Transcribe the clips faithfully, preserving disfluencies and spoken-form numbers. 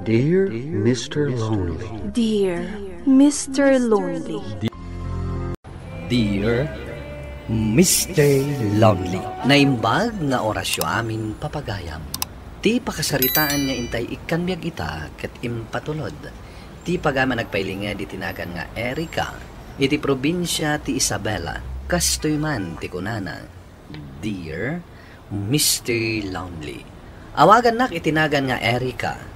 Dear Mister Lonely. Dear Mister Lonely. Dear Mister Lonely. Naimbag nga orasyo amin, papagayam. Ti pakasaritaan nga intay ikkan biag ita ket impatulod ti pagayam a nagpailinged iti nagan nga Erica, iti probinsia ti Isabela. Kastoy man ti kunana, Dear Mister Lonely. Awagannak iti nagan nga Erica.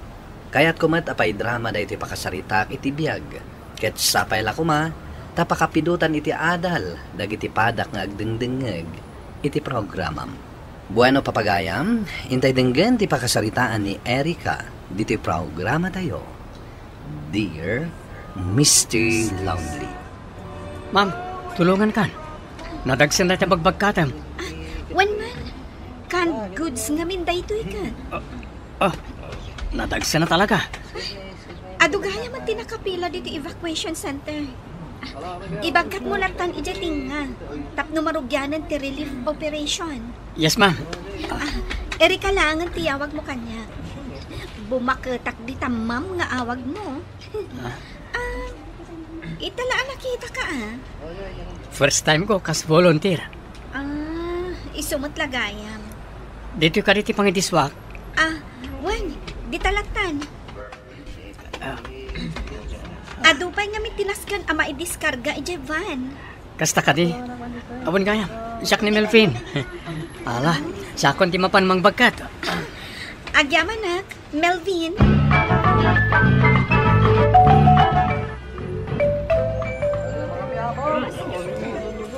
Kayatko met a paidrama daytoy pakasaritaak iti biag, ket sapay la koma ta pakapidotan iti adal dagiti padak nga agdengdengngeg iti programam. Bueno, papagayam, intay denggen ti pakasaritaan ni Erica ditoy programatayo, Dear Mister Lonely. Ma'am, tulongan kan. Nadagsen dayta bagbagkatem. Wen man, canned goods ngamin daytoy kan. Ah, nadagsen na talaga. Adu gayam ti nakapila ditoy evacuation center. Ah, ibagkatmo lattan idiay tengnga tapno marugianan ti relief operation. Yes, ma'am. Ah, Erica laengen ti awagmo kaniak. Bumaketak dita ma'am nga awagmo. Ah, ita la a nakitaka, ah. First time ko kas volunteer. Ah, isu met la gayam. Ditoy kadi ti pangidisuak? Ah, wen, dita lattan. Ah. Adu pay ngamin ti nasken a maidiskarga idiay van. Kasta kadi? Awan gayam. Siak ni Melvin. Ala, siakon ti mapan mangbagkat. Agyamanak, Melvin.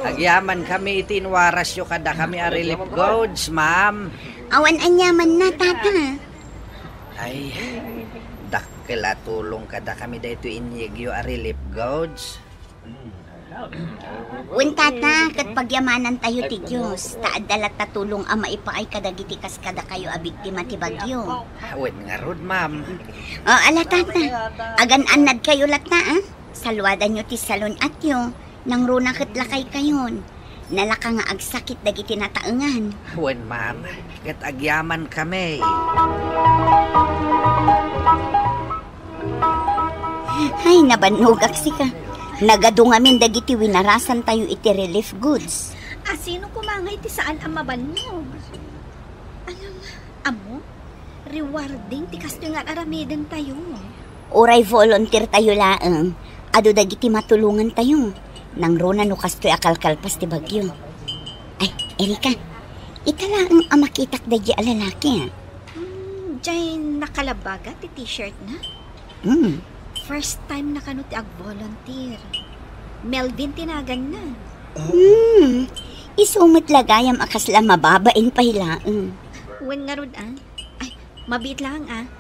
Agyaman kami iti inwarasyo kadakami a relief goods, ma'am. Awan aniamanna, tata. Ay, dakkel a tulong kadakami daytoy inyegyo a relief goods. Wen, tata, ket pagyamanantayo ti Dios, ta adda latta tulong a maipaay kadagiti kas kadakayo a biktima ti bagyo. Wen ngarud, ma'am. O, ala, tata, agan-annadkayo latta, a? Saluadanyo ti salun-atyo, nangruna ket lakaykayon. Nalaka nga agsakit dagiti nataengan. Wen, ma'am, ket agyamankami. Ay, nabannogak sika. Nagadu ngamin dagiti winarasantayo iti relief goods. A, sino koma ngay ti saan a mabannog? Alam, ammo, rewarding ti kastoy nga ar-aramidentayo. Uray volunteertayo laeng, adu dagiti matulongantayo. Nangruna no kastoy a kalkalpas ti bagyo. Ay, Erica, ita laeng a makitak daydi a lalaki, a. Hmm, diay nakalabaga ti t-shirt na? Hmm. First time na kano ti ag-volunteer. Melvin ti naganna. Hmm. Isu met la gayam a kasla mababain pay laeng. Wen ngarud, a? Ay, mabiit laeng, a.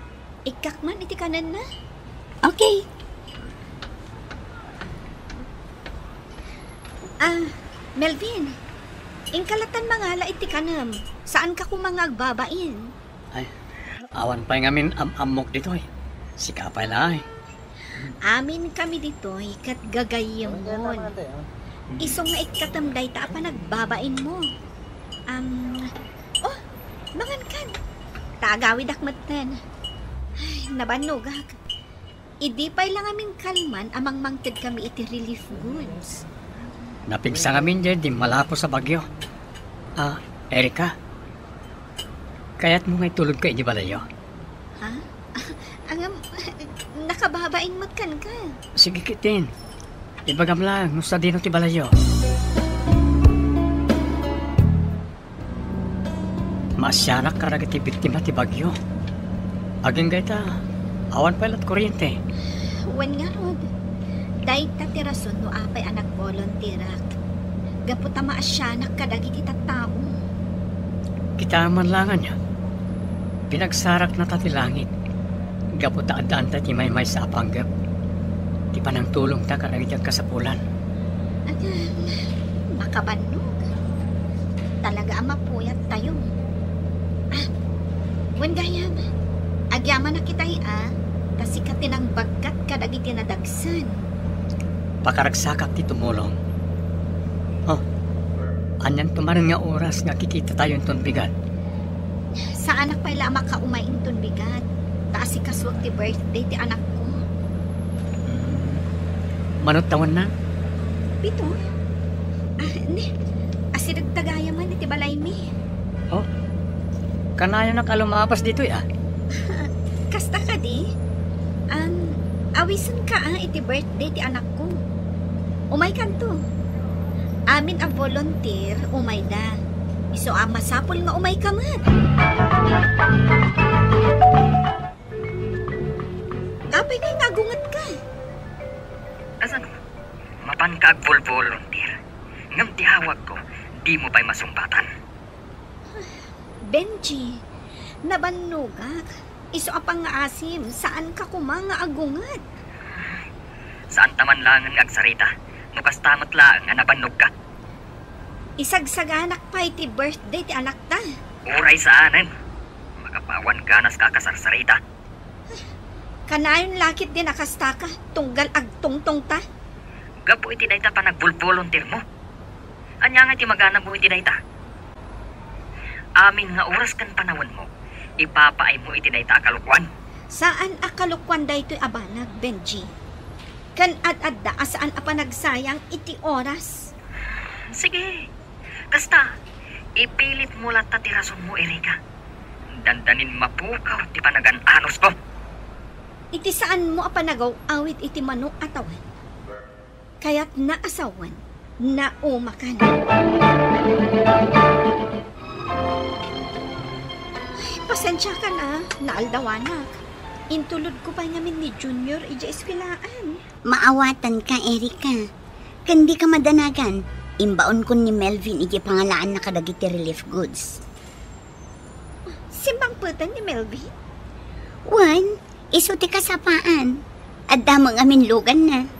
Ikkak man iti kanenna. Okay. Ah, Melvin, inka lattan mangala iti kanem. Saanka koma nga agbabain. Ay, awan pay ngamin am-ammok ditoy. Sika pay laeng. Aminkami ditoy ket gagayyemon. Isu nga ikkatem dayta a panagbabainmo. Am, oh, mangankan. Ta agawidak metten. Ay, nabannogak. Idi pay la ngamin kalman a mangmangtedkami iti relief goods. Napigsa ngamin diay dimmalapo a bagyo. Ah, Erica, kayatmo nga itulodka idi balayyo? Ha? Ngem, nakababain met kenka. Sige ketdin. Ibagam laeng no sadino ti balayyo. Maasianak kadagiti biktima ti bagyo. Agingga ita, awan pay lat kuriente. Wen ngarud, dayta ti rason no apay a nagvolunteerak. Gapu ta maasianak kadagiti tattao. Kitaem man laeng ania, pinagsaraknata ti langit. Gapu ta addaanta ti maymaysa a panggep ti panangtulongta kadagiti agkasapulan. Ayan, makabannog. Talaga a mapuyattayo. Ah, wen gayam, agyamanak itay a, ta sika ti nangbagkat kadagiti nadagsen. Pakaragsakak ti tumulong. Oh, anian tumaren nga oras nga kikitatayo inton bigat? Saanak pay la a makaumay inton bigat. Ta asikasuak ti birthday ti anakko. Mano tawenna? Pito? Ah, ni, asideg ta gayamen iti balaymi. Oh, kanayon a lumabas ditoy, ah. Kasta kadi? Um, awisenka, ah, iti birthday ti anakko. Umaykanto. Amin a volunteer, umayda. Isu a masapul nga umayka met. Apay ngay nga agungetka? Kasano? Mapanka agvolvolunteer. Ngem ti awagko, dimo pay masungbatan. Benji, nabannogak. Isu a pangngaasim, saanka koma nga agunget. Saanta man laengen nga agsarita, no kasta met laeng a nabannogka. Isagsaganak pay ti birthday ti anakta. Uray saanen. Makapawan ganaska a kasarsarita. Kanayon la ketdin a kastaka, tunggal agtungtongta. Gapu iti dayta panagvolvolunteermo. Ania ngay ti maganabmo iti dayta? Amin nga oras ken panawenmo, ipapaaymo iti dayta a kalokuan. Saan a kalokuan daytoy a banag, Benji. Ken ad-adda a saan a panagsayang iti oras. Sige, kasta, ipilitmo latta ti rasonmo, Erika. Dandanin mapukaw ti panagan-anusko. Iti saanmo a panagaw-awid iti mano a tawen, kayatna a sawen, naumakan. Ay, pasensiakan a, naaldawanak. Intulodko pay ngamin ni Junior idiay eskuelaan. Maawatanka, Erika. Ken dika madanagan, imbaonkon ni Melvin idiay pangalaanna kadagiti relief goods. Simmangpeten ni Melvin? Wen, isu ti kasapaan. Adda met ngamin luganna.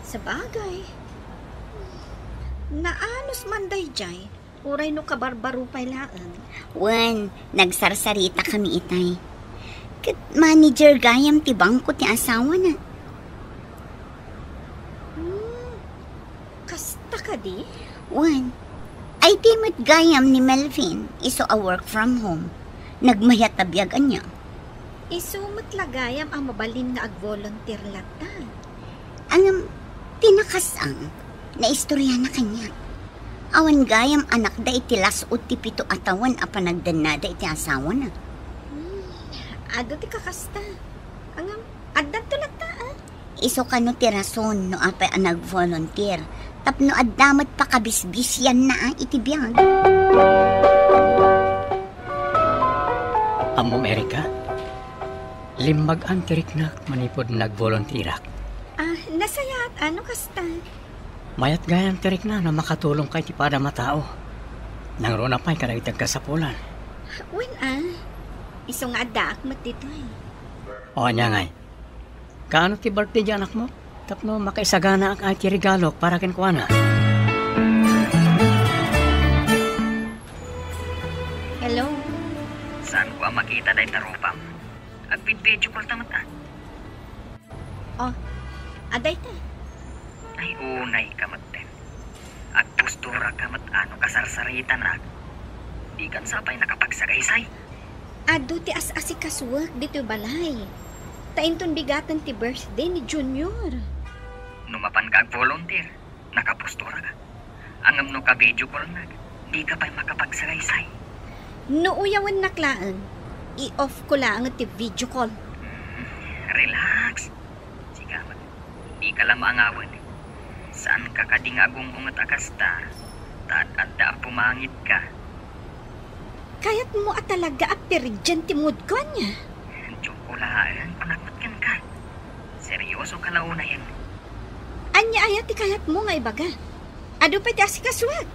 Sabagay. Naanus man daydiay, uray no kabarbaro pay laeng. Wen, nagsarsaritami itay. Ket manager gayam ti bangko ti asawana. Hmm, kasta kadi? Wen, I T met gayam ni Melvin, isu a work from home. Nagmayat a biag ania. Isu met la gayam a mabalin nga agvolunteer latta. Ngem, ti nakasang, naistoriana kaniak. Awan gayam anakda iti las-ud ti pito a tawen a panagdennada iti asawana. Hmm, adu ti kakasta. Ngem, addanto latta, ah. Isu kano ti rason no apay a nag-volunteer, tapno adda met pakabisbisianna, ah, iti biag. Ammom, Erika, limmag-an ti riknak manipud nag-volunteerak. Ah, nasayaat, ano kasta? Mayat gayam ti rikna no makatulongka iti padam a tao. Nangruna pay kadagiti agkasapulan. Wen, ah. Isu nga addaak met ditoy. O, ania ngay? Kaano ti birthday ti anakmo? Tapno makaisaganaak iti regalo para kenkuana. Hello? Saanko a makita dayta rupam? Agvid-video call ta met, ah. Oh, adayta. Ay, unayka metten. Agposturaka met a no kasarsaritanak. Dikan sa pay nakapagsagaysay. Adu ti as-asikasuek ditoy balay. Ta inton bigaten ti birthday ni Junior. No mapanka ag-volunteer, nakaposturaka. Ngem no ka-video callnak, dika pay makapagsagaysay. No uyawennak laeng, i-off ko laeng ti video call. Relax. Sika met, dika la maangawen. Saanka kadi nga agung-unget a kasta, ta ad-adda a pumangitka. Kayatmo a talaga a pirdien ti moodko, ania? Joke ko laeng, kunak met kenka. Seriosoka la unayen. Ania aya ti kayatmo nga ibaga? Adu pay ti asikasuak.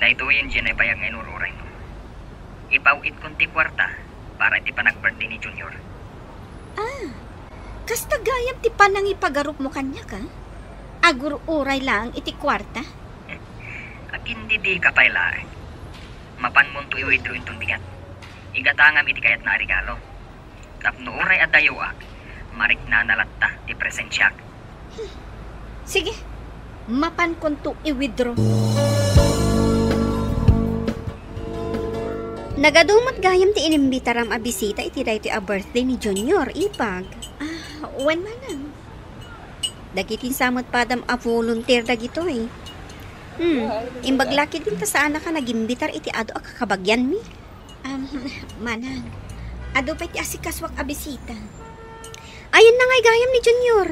Daytoyen ti naibayag nga inur-uraymo. Ipaw-itkon ti kuarta para iti panag-birthday ni Junior. Ah, kasta gayam ti panangipagarupmo kaniak, a? Agur-uray laeng iti kuarta? Agindidika pay laeng. Mapanmonto i-withdraw inton bigat. Igatangam iti kayatna a regalo. Tapno uray adayoak, mariknana latta ti presensiak. Sige, mapankonto i-withdraw. Tagadu met gayam ti inimbitaram a bisita iti daytoy a birthday ni Junior, ipag. Ah, wen manang. Dagiti sa met padam a volunteer dagitoy. Hmm, imbag la ketdin ta saanaka nagimbitar iti adu a kakabagianmi. Um, manang, adu pay ti asikasuak a bisita. Ayanna ngay gayam ni Junior.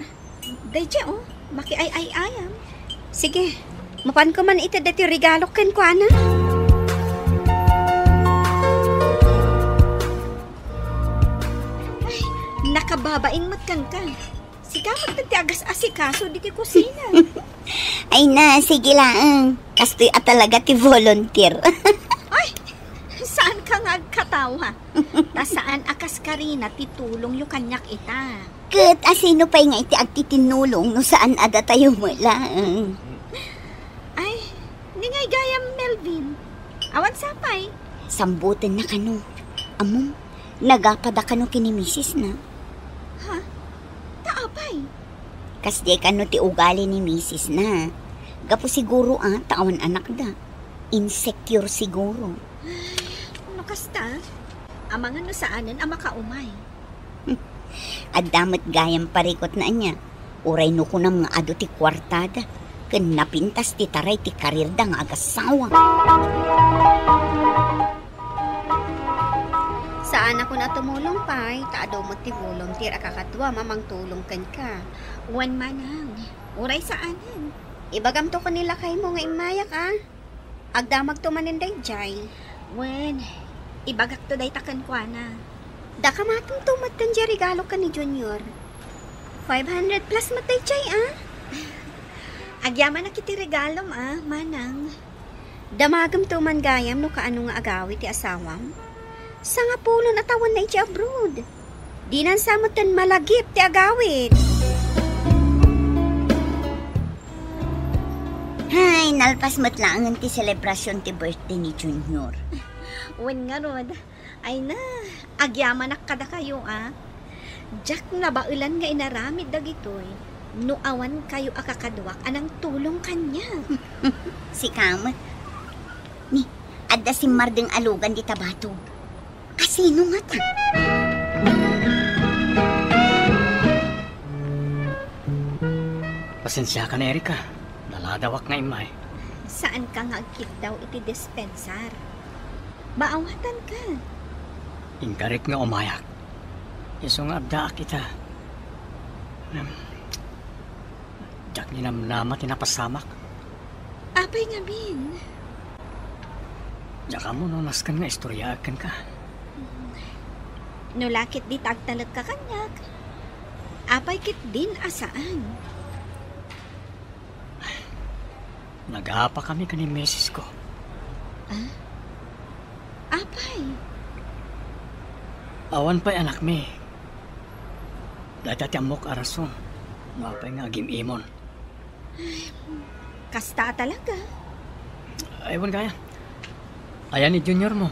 Daydiay, o, makiay-ay-ayam. Sige, mapanko man iti daytoy regalo kenkuana. Ay, nakababain met kenka. Sika met ti agas-asikaso ditoy kusina. Ay na, sige laeng. Kastoy a talaga ti volunteer. Ay, saanka nga agkatawa. Ta saan a kas Karina ti tulongyo kaniak ita. Ket asino pay nga iti agtitinnulong no saan a datayo met laeng? Ay, ni ngay gayam, Melvin. Awan sapay. Sambutenna kano. Ammom, nagapada kano ken ni misisna. Ha? Ta apay? Kasdiay kano ti ugali ni misisna. Gapu siguro a ta awan anakda. Insecure siguro. No kasta, amangan no saanen a makaumay. Adda met gayam parikutna ania. Uray no kunam nga adu ti kuartada, ken napintas ti taray ti karirda nga agasawa. Saanakon a tumulong pay, ta adu met ti volunteer a kakaduam a mangtulong kenka. Wen manang, uray saanen. Ibagamto ken ni lakaymo nga immayak a. Agdamagto manen daydiay. Wen, ibagakto dayta kenkuana. Dakamatengto met ti regalo ken ni Junior. Five hundred plus met daydiay, a? Agyamanak iti regalom, a, manang. Damagemto man gayam no kaano nga agawi ti asawam. Sangapulo a tawenna iti abroad. Dinan sa metten malagip ti agawid. Hay, nalpas met laengen ti selebrasion ti birthday ni Junior. Wen ngarud, ay na, agyamanak kadakayo, a. Diak nabaelan nga inaramid dagitoy no awan kayo a kakaduak a nangtulong kaniak. Sika met. Ni, adda simmardeng a lugan dita batog. Asino ngata? Pasensiakan, Erica. Naladawak nga immay. Saanka nga agkiddaw iti dispensar. Maawatanka. Inkarik nga umayak. Isu nga addaak ita. Em, Diak ninamnama ti napasamak. Apay ngamin? Diak ammo no nasken nga istoryaak kenka. No la ketdi ta agtalekka kaniak, apay ketdin a saan? Nagapakami ken ni misis ko. Ah? Apay? Awan pay anakmi. Dayta ti ammok a rason no apay nga agim-imon. Kasta talaga. Ay, wen gayam. Ayan ni Junior mo.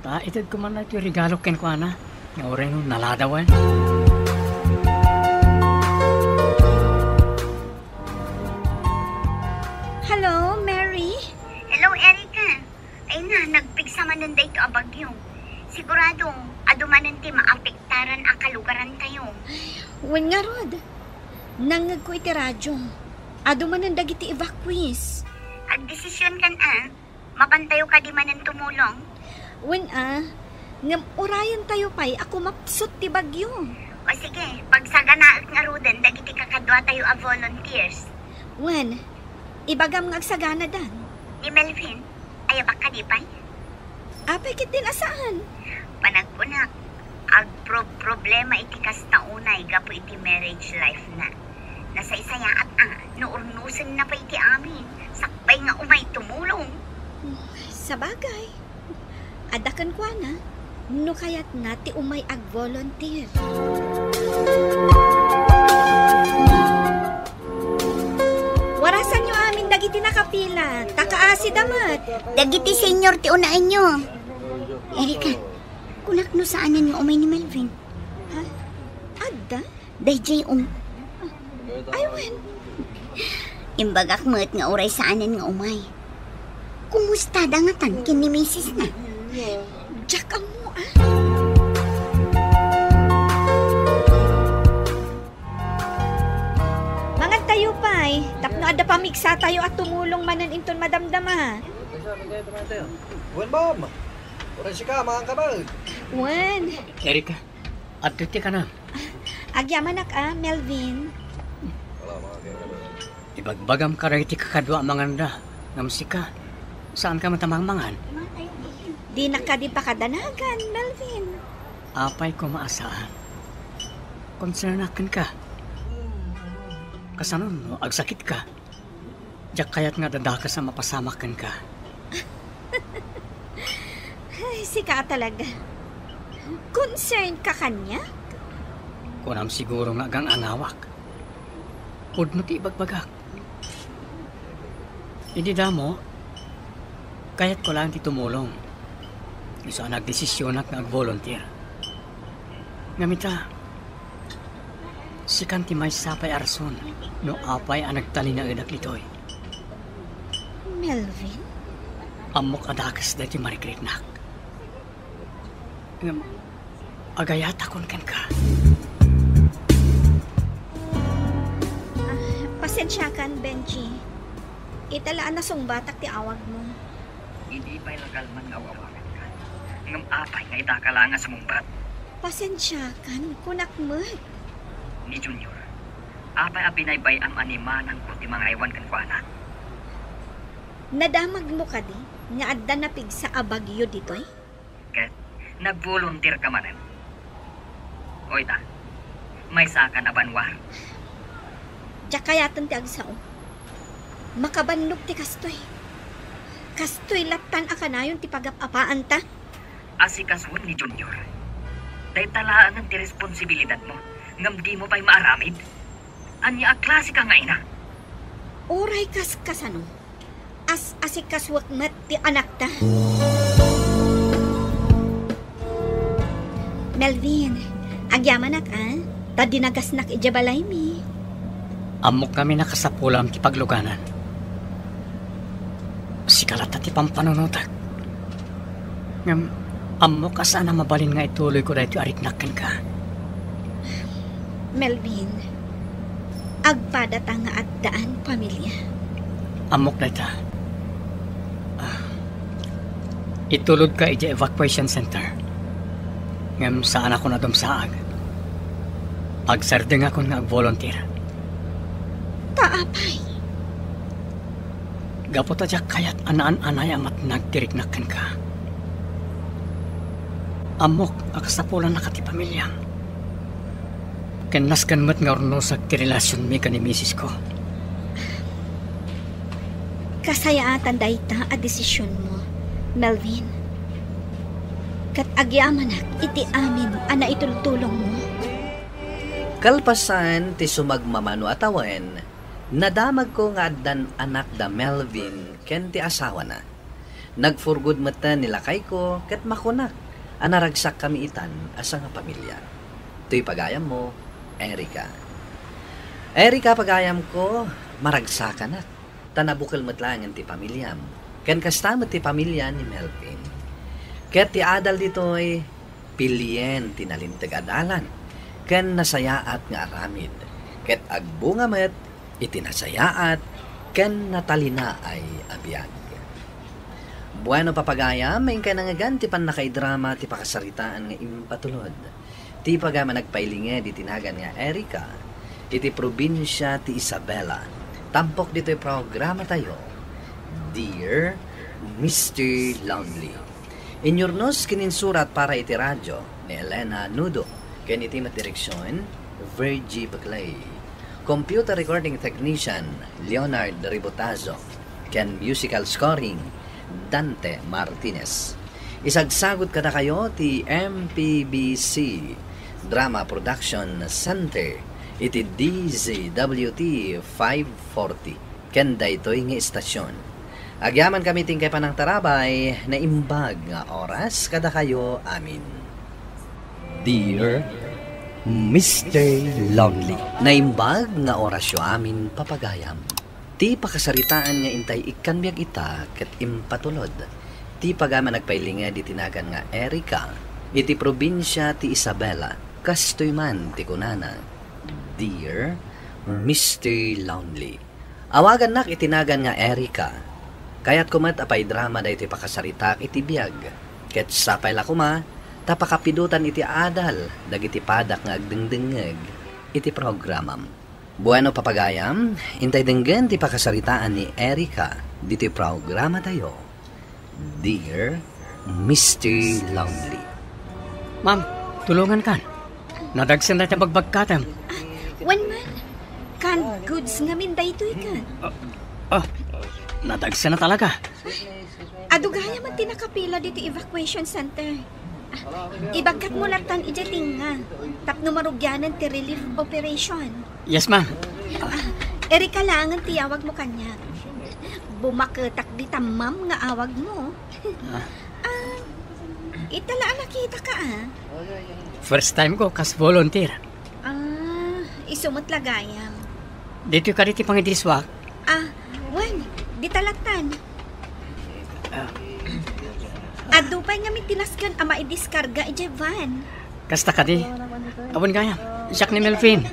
Ta itedko man iti regalo kenkuana. Nga uray no naladawen. Hello, Mary? Hello, Erica. Ay na, nagpigsa manen dayto a bagyo. Sigurado, adu manen ti maapektaran a kalugarantayo. Wen ngarud, nangngegko iti radyo. Adu manen dagiti evacuees. Agdesisionkan a, mapantayo kadi manen tumulong? Wen a, ngem urayentayo pay a kumapsut ti bagyo. O sige, pagsaganaek ngaruden dagiti kakaduatayo a volunteers. Wen, ibagam nga agsaganadan. Ni Melvin, ayabak kadi pay? Apay ketdin a saan? Panagkunak, agprob-problema iti kasta unay gapu iti marriage life na. Nasaysayaat a no urnosenna pay ti amin, sakbay nga umay tumulong. Sabagay, adda kenkuana no kayatna ti umay ag-volunteer. Warasanyo amin dagiti nakapila, ta kaasida met. Dagiti senior ti unaenyo. Erika, kunak no saanen nga umay ni Melvin. Ha? Adda? Daydiay, um. Ay, wen. Imbagak met nga uray saanen nga umay. Kumusta da ngatan ken ni misis na? Diak ammo, ah. Mangantayo pay, tapno adda pamigsatayo a tumulong manen inton madamdama. Wen, ma'am. Wen, sika, mangan ka man. Wen. Erika, adtoy ti kanam. Agyamanak a, Melvin. Ibagbagam kadagiti kakadua a manganda, ngem sika, saanka met a mangmangan. Dinak kadi pakadanagan, Melvin. Apay koma a saan. Konsernak kenka. Kasano no agsakitka? Diak kayat nga adda dakes a mapasamak kenka. Ay, sika talaga. Concern ka kaniak? Kunam siguro nga agang-angawak. Pudno ti ibagbagak. Idi damo, kayatko laeng ti tumulong. Isu a nagdesisionak nga ag-volunteer. Ngem ita, sikan ti maysa pay a rason no apay a nagtalinaedak ditoy. Melvin? Ammok a dakes daytoy marikritnak. Ngem, agayatakon kenka. Ah, pasensiakan, Benji. Ita la a nasungbatak ti awagmo. Idi pay la kalman nga awawaganka. Ngem apay nga ita ka la nga sumungbat? Pasensiakan, kunak met. Ni Junior, apay a binaybay-am a ni manangko ti mangaywan kenkuana? Nadamagmo kadi nga adda napigsa a bagyo ditoy? Ket nag-volunteer ka manen. O ita, maysakan a banua. Diak kayaten ti agsao. Makabannog ti kastoy. Kastoy lattan a kanayon ti pagap-apaanta. Asikasuem ni Junior. Dayta laengen ti responsibilidadmo, ngem dimo pay maaramid. Ania a klase ka nga ina? Uray kas kasano, as-asikasuek met ti anakta. Melvin, agyamanak a, ta dinagasnak idiay balaymi. Ammok ngamin a kasapulam ti pagluganan. Sika latta ti pampanunotek. Ngem, ammok a saan a mabalin nga ituloyko daytoy a riknak kenka. Melvin, agpadata nga addaan pamilia. Ammok dayta. Ah, itulodka idiay evacuation center. Ngem saanakon a dumsaag. Agsardengakon nga ag-volunteer. Ta apay? Gapu ta diak kayat a naan-anay a matnag ti riknak kenka. Ammok a kasapulannaka ti pamiliam. Ken nasken met nga urnosek ti relasionmi ken ni misisko. Kasayaatan dayta a desisionmo, Melvin. Ket agyamanak iti amin a naitultulongmo. Kalpasan ti sumagmamano a tawen, nadamagko nga addan anak da Melvin ken ti asawana. Nagfurgod metten ni lakayko ket makunak a naragsakkami itan a sangapamilia. Toy pagayammo, Erica. Erica, pagayamko, maragsakanak, ta nabukel met laengen ti pamiliam, ken kasta met ti pamilia ni Melvin. Ket ti adal ditoy, pilien ti nalinteg a dalan, ken nasayaat nga aramid, ket agbunga met iti nasayaat ken natalinaay a biag. Bueno, papagayam, inkay nangngegan ti pannakaidrama ti pakasaritaan nga impatulod. Ti pagayam a nagpailinged iti nagan nga Erica, iti probinsia ti Isabela. Tampok ditoy programatayo, Dear Mister Lonely. Inyurnos ken insurat para iti radio ni Elena Nudo, ken iti met direksion, Virgie Beclay. Computer recording technician, Leonard Ribotazo, ken musical scoring, Dante Martinez. Isagsagut kadakayo ti M P B C Drama Production Center iti D Z W T five forty ken daytoy nga istasyon. Agyamankami ti inkay panangtarabay, naimbag nga oras kadakayo amin. Dear Mister Lonely. Naimbag nga orasyo amin, papagayam. Ti pakasaritaan nga intay ikkan biag ita ket impatulod. Ti pagayam a nagpailinged iti nagan nga Erica, iti probinsia ti Isabela, kastoy man ti kunana, "Dear Mister Lonely." Awagannak iti nagan nga Erica. Kayatko met a paidrama daytoy pakasaritak iti biag, ket sapay la koma ta pakapidotan iti adal dagiti padak nga agdengdengngeg iti programam. Bueno, papagayam, intay denggen ti pakasaritaan ni Erica ditoy programatayo, Dear Mister Lonely. Ma'am, tulongankan. Nadagsen dayta bagbagkatem. Wen man, canned goods ngamin daytoy kan. Ah, ah, nadagsen na talaga. Adu gayam ti nakapila ditoy evacuation center. Ah, ibagkatmo lattan idiay tengnga tapno marugianan ti relief operation. Yes, ma'am. Ah, Erica laengen ti awagmo kaniak. Bumaketak dita ma'am nga awagmo. Ah. Ah, ita la a nakitaka, ah. First time ko kas volunteer. Ah, isu met la gayam. Ditoy kadi ti pangidiswak? Ah, wen, dita lattan. Ah. Adu pay ngamin ti nasken a maidiskarga idiay van. Kasta kadi? Awan gayam, siak ni Melvin.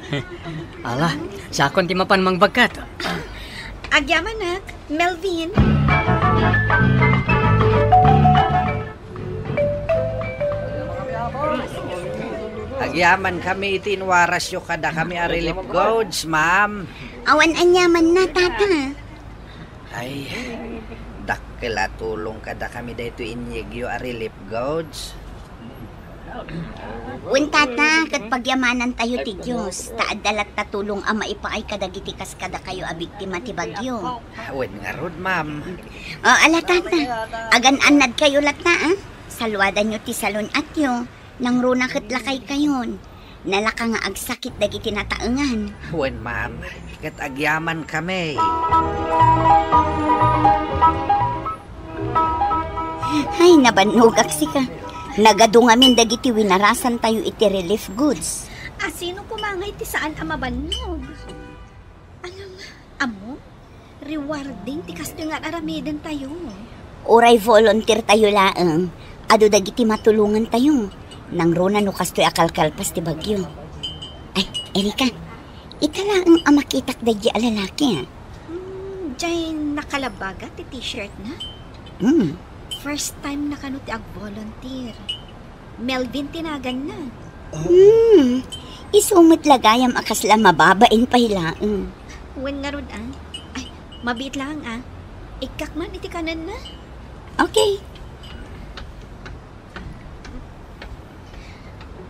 Ala, siakon ti mapan mangbagkat. Agyamanak, Melvin. Agyamankami iti inwarasyo kadakami a relief goods, ma'am. Awan aniamanna, tata. Ay, dakkel a tulong kadakami daytoy inyegyo a relief goods. Wen, tata, ket pagyamanantayo ti Dios, ta adda latta tulong a maipaay kadagiti kas kadakayo a biktima ti bagyo. Wen ngarud, ma'am. O, ala, tata, agan-annadkayo latta, a? Saluadanyo ti salun-atyo, nangruna ket lakaykayon. Nalaka nga agsakit dagiti nataengan. Wen, ma'am, ket agyamankami. Ay, nabannogak sika. Nagadu ngamin dagiti winarasantayo iti relief goods. A, sino koma ngay ti saan a mabannog? Ngem, ammom, rewarding ti kastoy nga ar-aramidentayo. Uray volunteertayo laeng, adu dagiti matulongantayo. Nangruna no kastoy a kalkalpas ti bagyo. Ay, Erica, ita laeng a makitak daydi a lalaki, a? Hmm, diay nakalabaga ti t-shirt na? Hmm. First time na kano ti ag-volunteer. Melvin ti naganna. Hmm. Isu met la gayam a kasla mababain pay laeng. Wen ngarud, a? Ay, mabiit laeng, a. Ikkak man iti kanenna. Okay.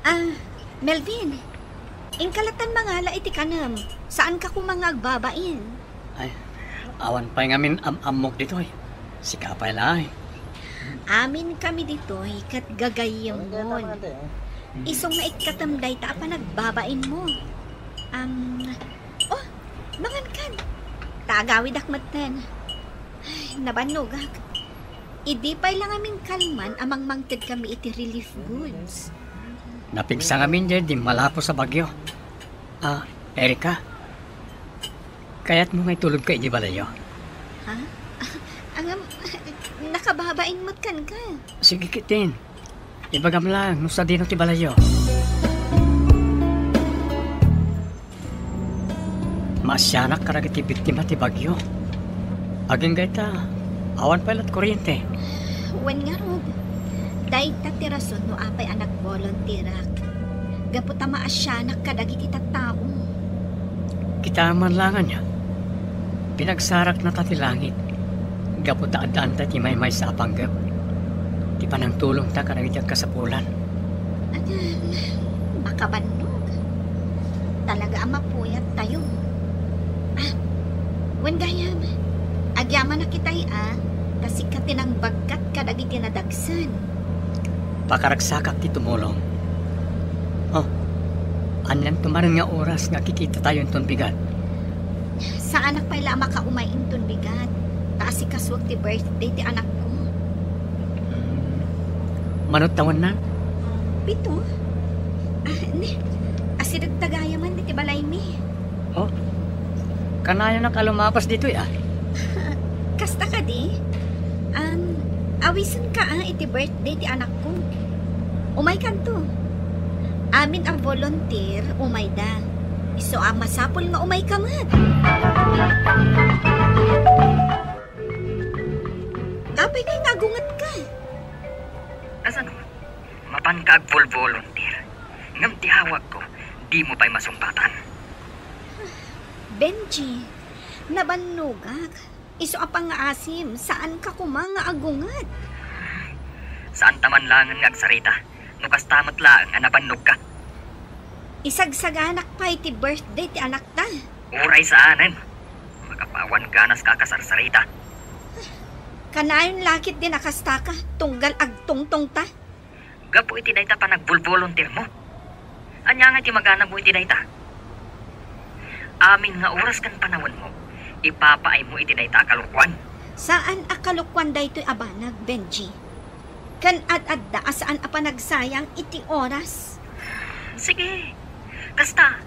Ah, Melvin, inka lattan mangala iti kanem. Saanka koma nga agbabain. Ay, awan pay ngamin am-ammok ditoy. Sika pay laeng. Aminkami ditoy ket gagayyemon. Isu nga ikkatem dayta a panagbabainmo. Am, oh, mangankan. Ta agawidak metten. Ay, nabannogak. Idi pay la ngamin kalman a mangmangtedkami iti relief goods. Napigsa ngamin diay dimmalapo a bagyo. Ah, Erica, kayatmo nga itulodka idi balayyo? Ha? Ngem, nakababain met kenka. Sige ketdin. Ibagam laeng no sadino ti balayyo. Maasianak kadagiti biktima ti bagyo. Agingga ita, awan pay lat kuriente. Wen ngarud, dayta ti rason no apay a nagvolunteerak. Gapu ta maasianak kadagiti tattao. Kitaem man laeng ania, pinagsaraknata ti langit gapu ta addaanta ti maymaysa a panggep ti panangtulongta kadagiti agkasapulan. Anan, makabannog. Talaga a mapuyattayo. Ah, wen gayam, agyamanak itay a, ta sika ti nangbagkat kadagiti nadagsen. Pakaragsakak ti tumulong. Oh, anian tumaren nga oras nga kikitatayo inton bigat? Saanak pay la a makaumay inton bigat, ta asikasuak ti birthday ti anakko. Hmm. Mano tawenna? Pito. Ah, ne, asideg ta gayamen iti balaymi. Oh, kanayonak a lumabas ditoy, a? Kasta kadi? Am, Awisenka a iti birthday ti anakko. Umaykanto. Amin a volunteer, umayda. Isu a masapul nga umayka met. Apay ngay nga agungetka? Kasano? Mapanka agvolvolunteer. Ngem ti awagko, dimo pay masungpatan. Benji, nabannogak. Isu a pangngaasim, saanka koma nga agunget. Saanta man laengen nga agsarita, no kasta met laeng a nabannogka. Isagsaganak pay ti birthday ti anakta. Uray saanen. Makapawan ganaska a kasarsarita. Kanayon la ketdin a kastaka, tunggal agtungtongta. Gapu iti dayta panagvolvolunteermo. Ania nga ti maganabmo iti dayta? Amin nga oras ken panawenmo, ipapaaymo iti dayta a kalokuan. Saan a kalokuan daytoy a banag, Benji. Ken ad-adda a saan a panagsayang iti oras. Sige, kasta,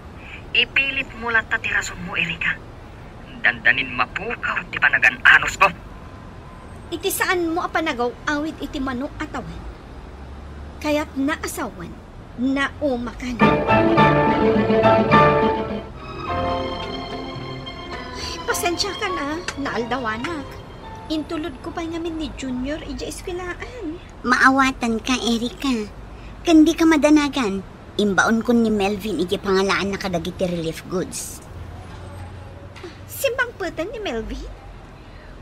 ipilitmo latta ti rasonmo, Erika. Dandanin mapukaw ti panagan-anusko. Iti saanmo a panagaw-awid iti mano a tawen, kayatna a sawen, naumakan. Ay, pasensiakan a, naaldawanak. Intulodko pay ngamin ni Junior idiay eskuelaan. Maawatanka, Erika. Ken dika madanagan, imbaonkon ni Melvin idiay pangalaanna kadagiti relief goods. Simmangpeten ni Melvin?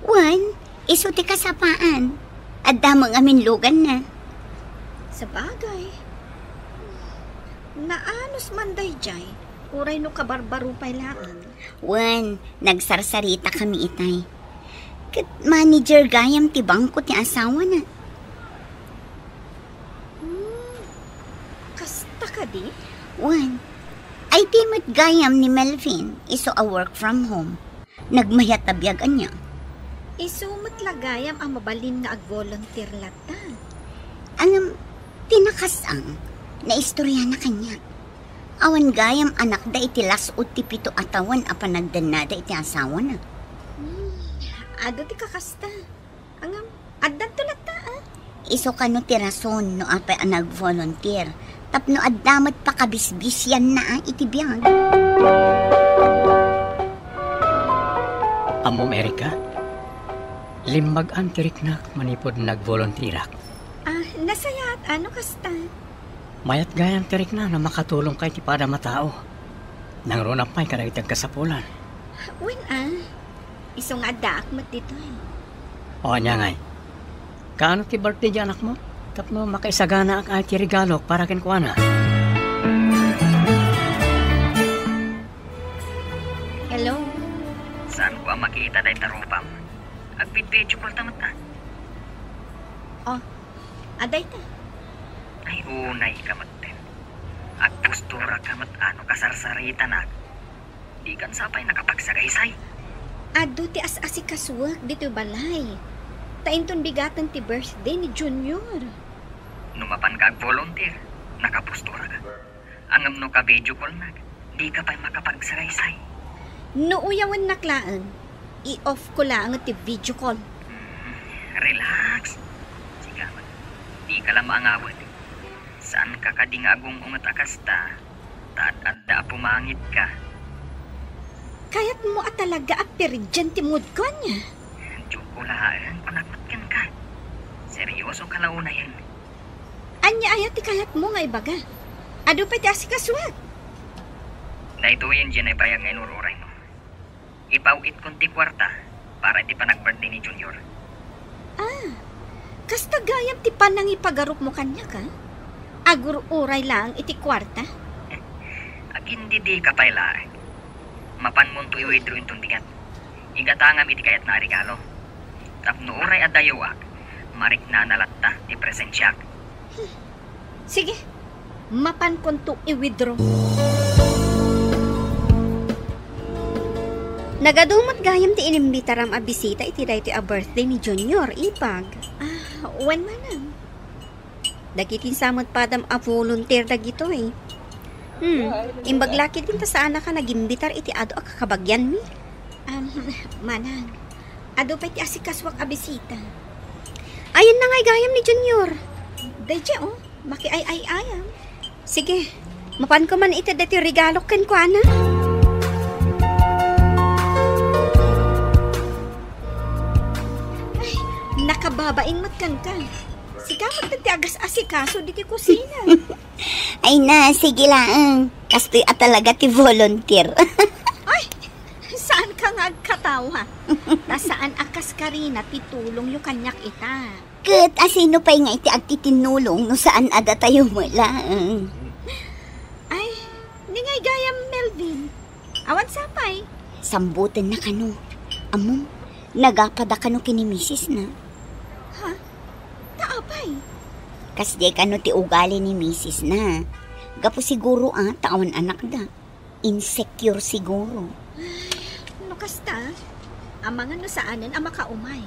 Wen, isu ti kasapaan. Adda met ngamin luganna. Sabagay. Naanus man daydiay, uray no kabarbaro pay laeng. Wen, nagsarsaritakami itay. Ket manager gayam ti bangko ti asawana. Hmm, kasta kadi? Wen, I T met gayam ni Melvin, isu a work from home. Nagmayat a biag ania. Isu met la gayam a mabalin nga ag-volunteer latta. Ngem, ti nakasang, naistoriana kaniak. Awan gayam anakda iti las-ud ti pito a tawen a panagdennada iti asawana. Hmm, adu ti kakasta. Ngem, addanto latta, a? Isu kano ti rason no apay a nag-volunteer, tapno adda met pakabisbisianna, a, iti biag. Ammom, Erika, limmag-an ti riknak manipud nag-volunteerak. Ah, nasayaat, a, no kasta. Mayat gayam ti rikna no makatulongka iti padam a tao. Nangruna pay kadagiti agkasapulan. Wen, a. Isu nga addaak met ditoy. O, ania ngay? Kaano ti birthday ti anakmo? Tapno makaisaganaak a ti regalok para kenkuana. Hello? Saanko a makita dayta rupam? Agvid-video call ta met, a. O, adda ita. Ay, unayka metten. Agposturaka met a no kasarsaritana. Dikan sa pay nakapagsagaysay. Adu ti as-asikasuek ditoy balay. Ta inton bigaten ti birthday ni Junior. No mapanka ag-volunteer, nakaposturaka. Ngem no ka-video callnak, dika pay makapagsagaysay. No uyawennak laeng, i-off ko laeng ti video call. Hmm, relax. Sika met, dika la maangawet. Saanka kadi nga agung-unget a kasta, ta ad-adda a pumangitka. Kayatmo a talaga a pirdien ti moodko, ania? Joke ko laeng, kunak met kenka. Seryosoka la unayen. Ania aya ti kayatmo nga ibaga? Adu pay ti asikasuak. Daytoyen diay naibayag nga inur-uraymo. Ipaw-itkon ti kuarta para iti panag-birthday ni Junior. Ah, kasta gayam ti panangipagarupmo kaniak, a? Agur-uray laeng iti kuarta? Agindidika pay laeng. Mapanmonto i-withdraw inton bigat. Igatangam iti kayatna a regalo. Tapno uray adda yoak, mariknana latta ti presensiak. Hmm. Sige, mapankonto i-withdraw. Nagadu met gayam ti inimbitaram a bisita iti daytoy a birthday ni Junior, ipag. Ah, wen manang. Dagiti sa met padam a volunteer dagitoy. Hmm, imbag la ketdin ta saanaka nagimbitar iti adu a kakabagianmi. Am, manang, adu pay ti asikasuak a bisita. Ayanna ngay gayam ni Junior. Daydiay, o, makiay-ay-ayam. Sige, mapanko man ited daytoy regalok kenkuana. Ay, nakababain met kenka. Sika met ti agas-asikaso ditoy kusina. Ay na, sige laeng. Kastoy a talaga ti volunteer. Ay, saanka nga agkatawa. Ta saan a kas Karina ti tulongyo kaniak ita. Ket asino pay nga iti agtitinnulong no saan a datayo met laeng? Ay, ni ngay gayam, Melvin. Awan sapay. Sambutenna kano. Ammom, nagapada kano ken ni misisna. Ha? Ta apay? Kasdiay kano ti ugali ni misisna. Gapu siguro a ta awan anakda. Insecure siguro. No kasta, amangan no saanen a makaumay.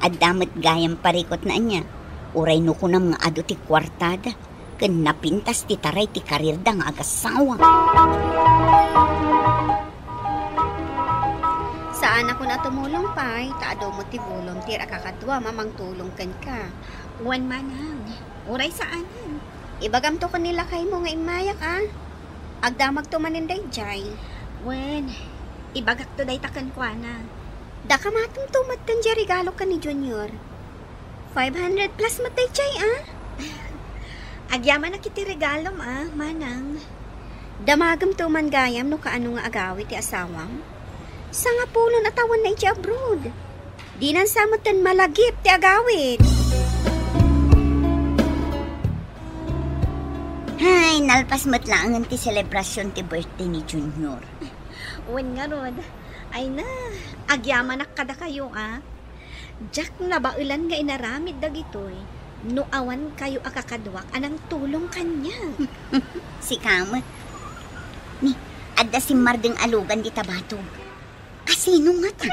Adda met gayam parikutna ania. Uray no kunam nga adu ti kuartada ken napintas ti taray ti karierda nga agasawa. Saan a kuna tumulong pay, ta adu met ti volunteer a kakaduam a mangtulong kenka. Wen manang, uray saanen. Ibagamto ken ni lakaymo nga immayak a. Agdamagto manen daydiay. Wen, ibagakto dayta kenkuana. Dakamatengto met ti regalo ken ni Junior. Five hundred plus met daydiay a. Agyamanak iti regalom a, manang. Damagemto man gayam no kaano nga agawi ti asawam. Sangapulo a tawenna idiay abroad. Dinan sa metten malagip ti agawid. Hay, nalpas met laengen ti selebrasion ti birthday ni Junior. Wen ngarud, ay na, agyamanak kadakayo a. Diak nabaelan nga inaramid dagitoy no awan kayo a kakaduak a nangtulong kaniak. Sika met. Ni, adda simmardeng a lugan dita batog. Asino ngata?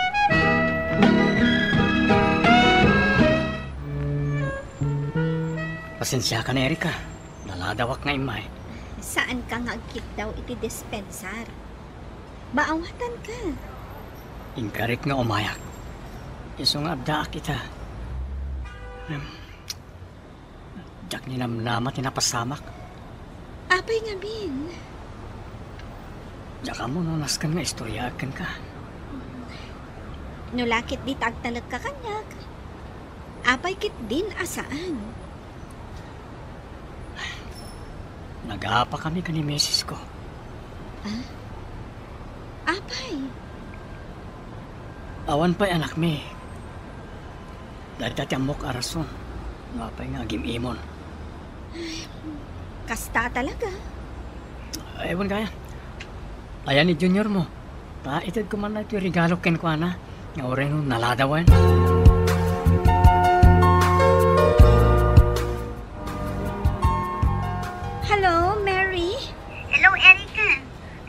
Pasensiakan, Erika. Naladawak nga immay. Saanka nga agkiddaw iti dispensar. Maawatanka. Inkarik nga umayak. Isu nga addaak ita. Em, Diak ninamnama ti napasamak. Apay ngamin? Diak ammo no nasken nga istoryaak kenka. No la ket dita agtalekka kaniak, apay ketdin a saan? Nagapakami ken ni misis ko. Ah? Apay? Awan pay anakmi. Dayta ti ammok a rason no apay nga agim-imon. Kasta talaga. Ay, wen kaya. Ayan ni Junior mo. Ta, itedko man iti regalo kenkuana. Nga uray no naladawen. Hello, Mary? Hello, Erica.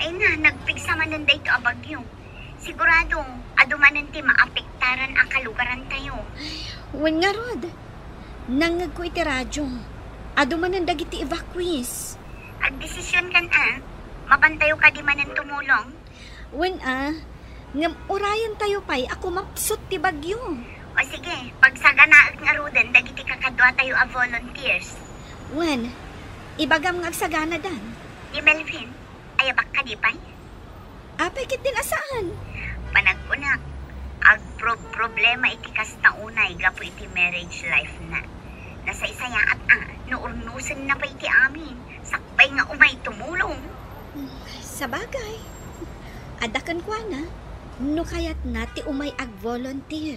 Ay na, nagpigsa manen dayto a bagyo. Sigurado, adu manen ti maapektaran a kalugarantayo. Wen ngarud, nangngegko iti radio. Adu manen dagiti evacuees. Agdesisionkan a, mapantayo kadi manen tumulong? Wen a, ngem urayantayo pay a kumapsut ti bagyo. O sige, pagsaganaek ngaruden dagiti kakaduatayo a volunteers. Wen, ibagam nga agsaganadan. Ni Melvin, ayabak kadi pay? Apay ketdin a saan? Panagkunak, agprob-problema iti kasta unay gapu iti marriage life na. Nasaysayaat a, no urnosenna pay ti amin, sakbay nga umay tumulong. Sabagay, adda kenkuana, no kayatna ti umay ag-volunteer.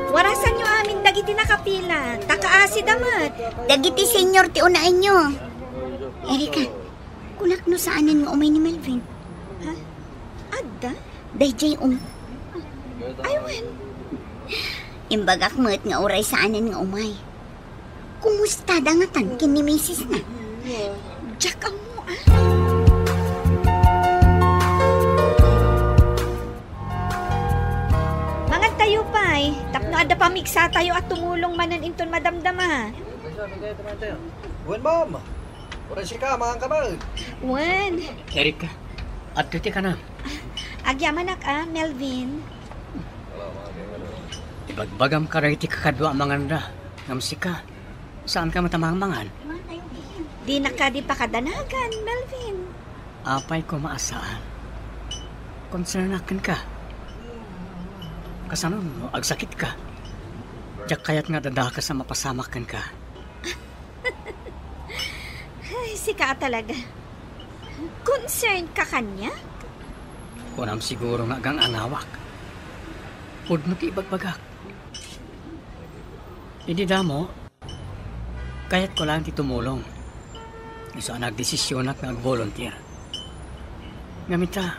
Warasanyo amin dagiti nakapila, ta kaasida met. Dagiti senior ti unaenyo. Erika, kunak no saanen nga umay ni Melvin. Ha? Adda? Daydiay, um. Ay, wen. Imbagak met nga uray saanen nga umay. Kumustada ngatan ken ni misisna? Diak ammo, a. Mangantayo pay, tapno adda pamigsatayo a tumulong manen inton madamdama. Wen, ma'am. Uray sika, manganka met. Wen. Erika, adda ti kanam. Agyamanak a, Melvin. Ibagbagam kadagiti kakadua a manganna, ngem sika, saanka met a mangmangan. Dina kadi pakadanagan, Melvin. Apay koma a saan. Konsernak kenka. Kasano no agsakitka? Diak kayat nga adda dakes a mapasamak kenka. Ay, sika a talaga. Concern ka kaniak? Kunam siguro nga agang-angawak. Pudno ti ibagbagak. Idi damo, kayatko laeng ti tumulong. Isu a nagdesisionak nga ag-volunteer. Ngem ita,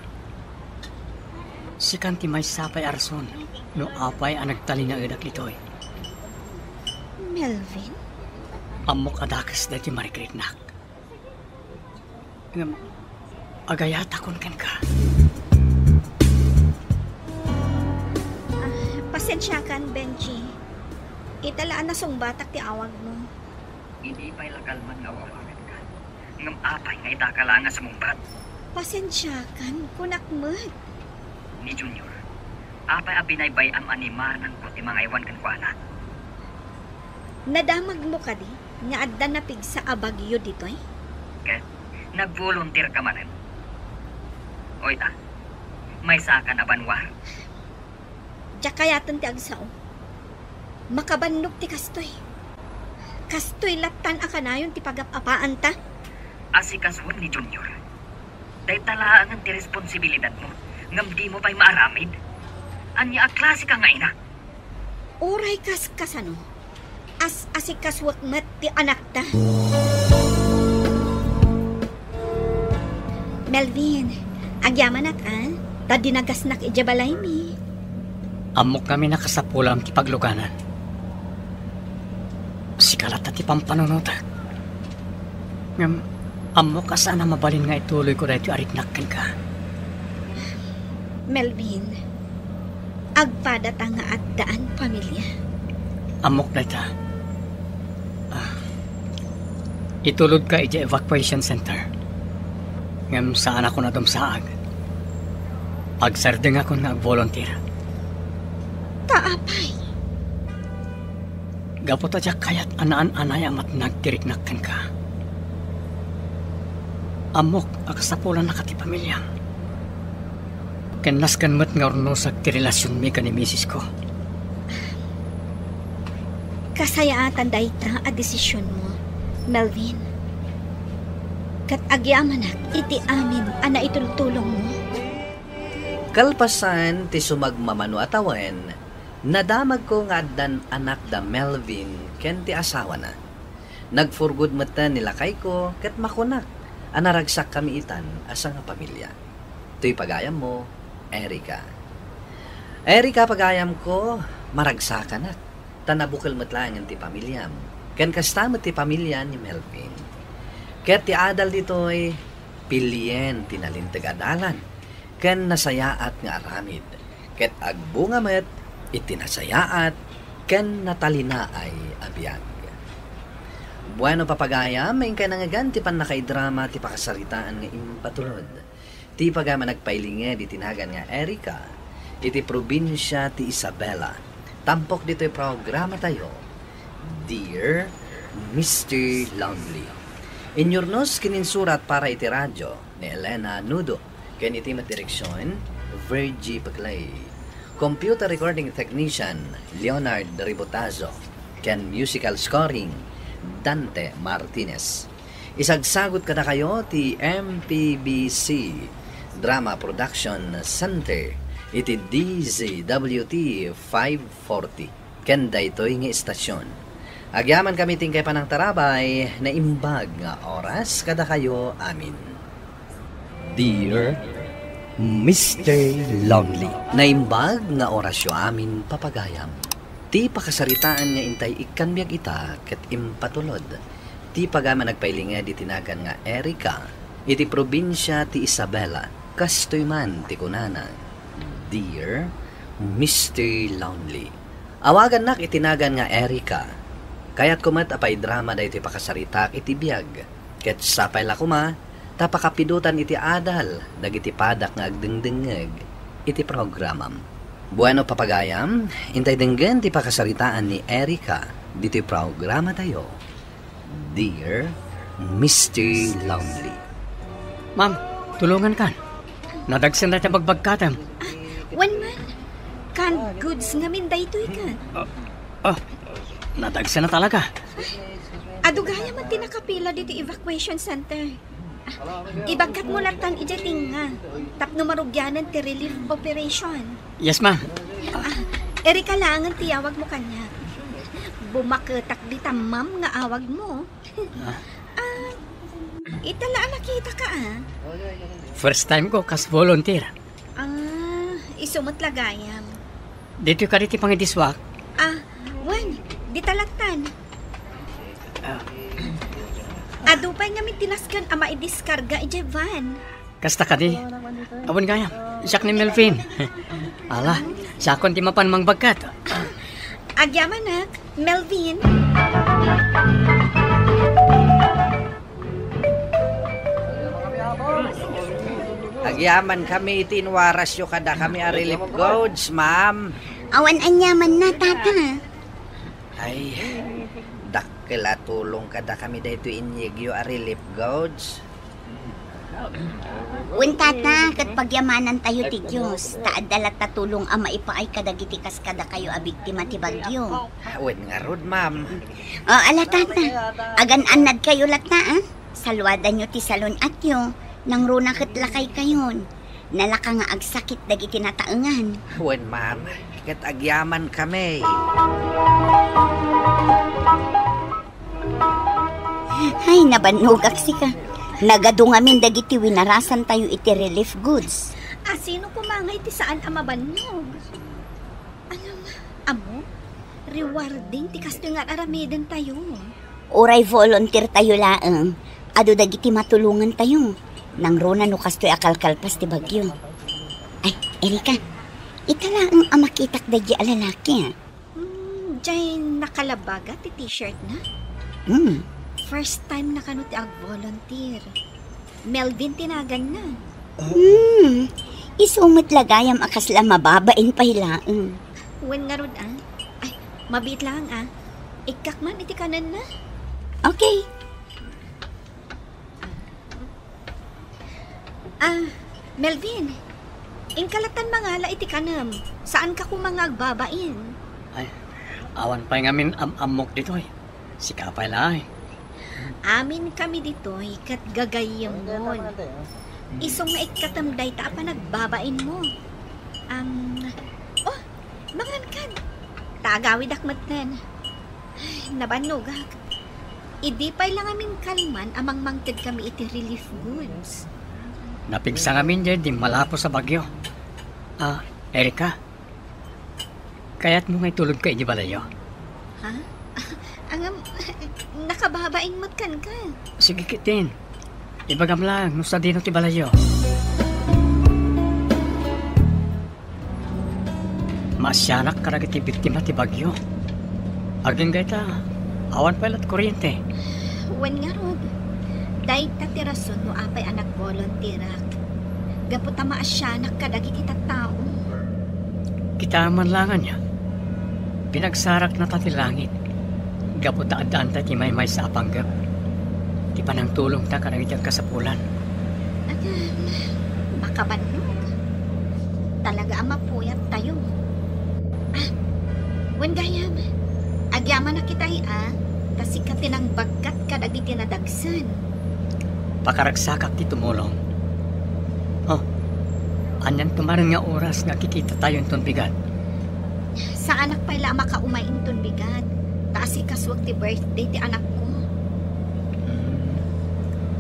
sikan ti maysa pay a rason no apay a nagtalinaedak ditoy. Melvin? Ammok a dakes daytoy marikriknak. Ngem, agayatakon kenka. Ah, pasensiakan, Benji. Ita la a nasungbatak ti awagmo. Idi pay la kalman nga awaganka. Ngem apay nga ita ka la nga sumungbat? Pasensiakan, kunak met. Ni Junior, apay a binaybay-am a ni manangko ti mangaywan kenkuana? Nadamagmo kadi nga adda napigsa a bagyo ditoy? Ket nag-volunteer ka manen? O ita, maysa ka na banua? Diak kayaten ti agsao. Makabannog ti kastoy. Kastoy lattan a kanayon ti pagap-apaanta. Asikasuem ni Junior. Dayta laengen ti responsibilidadmo, ngem dimo pay maaramid. Ania a klase ka nga ina? Uray kas-, kasano? As-asikasuek met ti anakta. Melvin, agyamanak a, ta dinagasnak idiay balaymi. Ammok ngamin a kasapulam ti pagluganan. Sika latta ti pampanunotek. Ngem, ammok a saan a mabalin nga ituloyko daytoy a riknak kenka. Melvin, agpadata nga addaan pamilia. Ammok dayta. Ah, itulodka idiay evacuation center. Ngem saanakon a dumsaag. Agsardengakon nga ag-volunteer. Ta apay? Gapu ta diak kayat a naan-anay a matnag ti riknak kenka. Ammok a kasapulannaka ti pamiliam. Ken nasken met nga urnosak ti relasionmi ken ni misisko. Kasayaatan dayta a desisionmo, Melvin. Ket agyamanak iti amin a naitultulongmo. Kalpasan ti sumagmamano a tawen, nadamagko nga addan anak da Melvin ken ti asawana. Nagfurgod metten ni lakayko ket makunak a naragsakkami itan a sangapamilia. Toy pagayammo, Erica. Erica, pagayamko, maragsakanak, ta nabukel met laengen ti pamiliam, ken kasta met ti pamilian ni Melvin. Ket ti adal ditoy, pilien ti nalinteg a dalan, ken nasayaat nga aramid, ket agbunga met iti nasayaat ken natalinaay a biag. Bueno, papagayam, inkay nangngegan ti pannakaidrama ti pakasaritaan nga impatulod. Ti pagayam a nagpailinged iti nagan nga Erica, iti probinsia ti Isabela. Tampok ditoy programatayo, Dear Mister Lonely. Inyurnos ken insurat para iti radio ni Elena Nudo, ken iti met direksion, Virgie Peclay. Computer recording technician, Leonard Ribotazo, ken musical scoring, Dante Martinez. Isagsagut kadakayo ti M P B C Drama Production Center iti D Z W T five forty. Ken daytoy nga istasyon. Agyamankami ti inkay panangtarabay, naimbag nga oras kadakayo amin. Dear Mister Lonely. Naimbag nga orasyo amin, papagayam. Ti pakasaritaan nga intay ikkan biag ita ket impatulod. Ti pagayam a nagpailinged iti nagan nga Erica, iti probinsia ti Isabela. Kastoy man ti kunana, Dear Mister Lonely. Awagannak iti nagan nga Erica. Kayatko met a paidrama daytoy pakasaritak iti biag, ket sapay la koma ta pakapidotan iti adal dagiti padak nga agdengdengngeg iti programam. Bueno, papagayam, intay denggen ti pakasaritaan ni Erica ditoy programatayo, Dear Mister Lonely. Ma'am, tulongan kan. Nadagsen dayta bagbagkatem. Wen man, canned goods ngamin daytoy kan. Ah, nadagsen na talaga. Adu gayam ti nakapila ditoy evacuation center. Ah, ibagkatmo lattan idiay tengnga tapno marugianan ti relief operation. Yes, ma'am. Ah, Erica laengen ti awagmo kaniak. Bumaketak dita ma'am nga awagmo. Ah. Ah, ita la a nakitaka, ah. First time ko kas volunteer. Ah, isu met la gayam. Ditoy kadi ti pangidisuak? Ah, wen, dita lattan. Ah. Adu pay ngamin ti nasken a maidiskarga idiay van. Kasta kadi? Awan gayam. Siak ni Melvin. Ala, siakon ti mapan mangbagkat. Agyamanak, Melvin. Agyamankami iti inwarasyo kadakami a relief goods, ma'am. Awan aniamanna, tata. Ay, dakkel a tulong kadakami daytoy inyegyo a relief goods. Wen, tata, ket pagyamanantayo ti Dios, ta adda latta tulong a maipaay kadagiti kas kadakayo a biktima ti bagyo. Wen ngarud, ma'am. O, ala, tata, agan-annadkayo latta, a? Saluadanyo ti salun-atyo, nangruna ket lakaykayon. Nalaka nga agsakit dagiti nataengan. Wen, ma'am, ket agyamankami. Ay, nabannogak sika. Nagadu ngamin dagiti winarasantayo iti relief goods. A, sino koma ngay ti saan a mabannog? Alam, ammo, rewarding ti kastoy nga ar-aramidentayo. Uray volunteertayo laeng, adu dagiti matulongantayo. Nangruna no kastoy a kalkalpas ti bagyo. Ay, Erica, ita laeng a makitak daydi a lalaki, a. Hmm, diay nakalabaga ti t-shirt na? Hmm. First time na kano ti ag-volunteer. Melvin ti naganna. Hmm, isu met la gayam a kasla mababain pay laeng. Wen ngarud, a? Ay, mabiit laeng, a. Ikkak man iti kanenna. Okay. Ah, Melvin, inka lattan mangala iti kanem. Saanka koma nga agbabain. Ay, awan pay ngamin am-ammok ditoy. Sika pay laeng. Aminkami ditoy ket gagayyemon. Isu nga ikkatem dayta a panagbabainmo. Am, oh, mangankan. Ta agawidak metten. Ay, nabannogak. Idi pay la ngamin kalman a mangmangted kami iti relief goods. Napigsa ngamin diay dimmalapo a bagyo. Ah, Erica, kayatmo nga itulodka iti balayyo? Ha? Ngem, nakababain met kenka. Sige ketdin. Ibagam laeng no sadino ti balayyo. Maasianak kadagiti biktima ti bagyo. Agingga ita, awan pay la't kuriente. Wen ngarud, dayta ti rason no apay a nagvolunteerak. Gapu ta maasianak kadagiti tattao. Kitaem man laeng ania, pinagsarakna ta ti langit. Gapu ta addaanta ti maymaysa a panggep ti panangtulongta kadagiti agkasapulan. Ahem, makabannog. Talaga a mapuyattayo. Ah, wen gayam, agyamanak itay a, ta sika ti nangbagkat kadagiti nadagsen. Pakaragsakak ti tumulong. Oh, anian tumaren nga oras nga kikitatayo inton bigat? Saanak pay la a makaumay inton bigat, ta asikasuek ti birthday ti anakko. Hmm.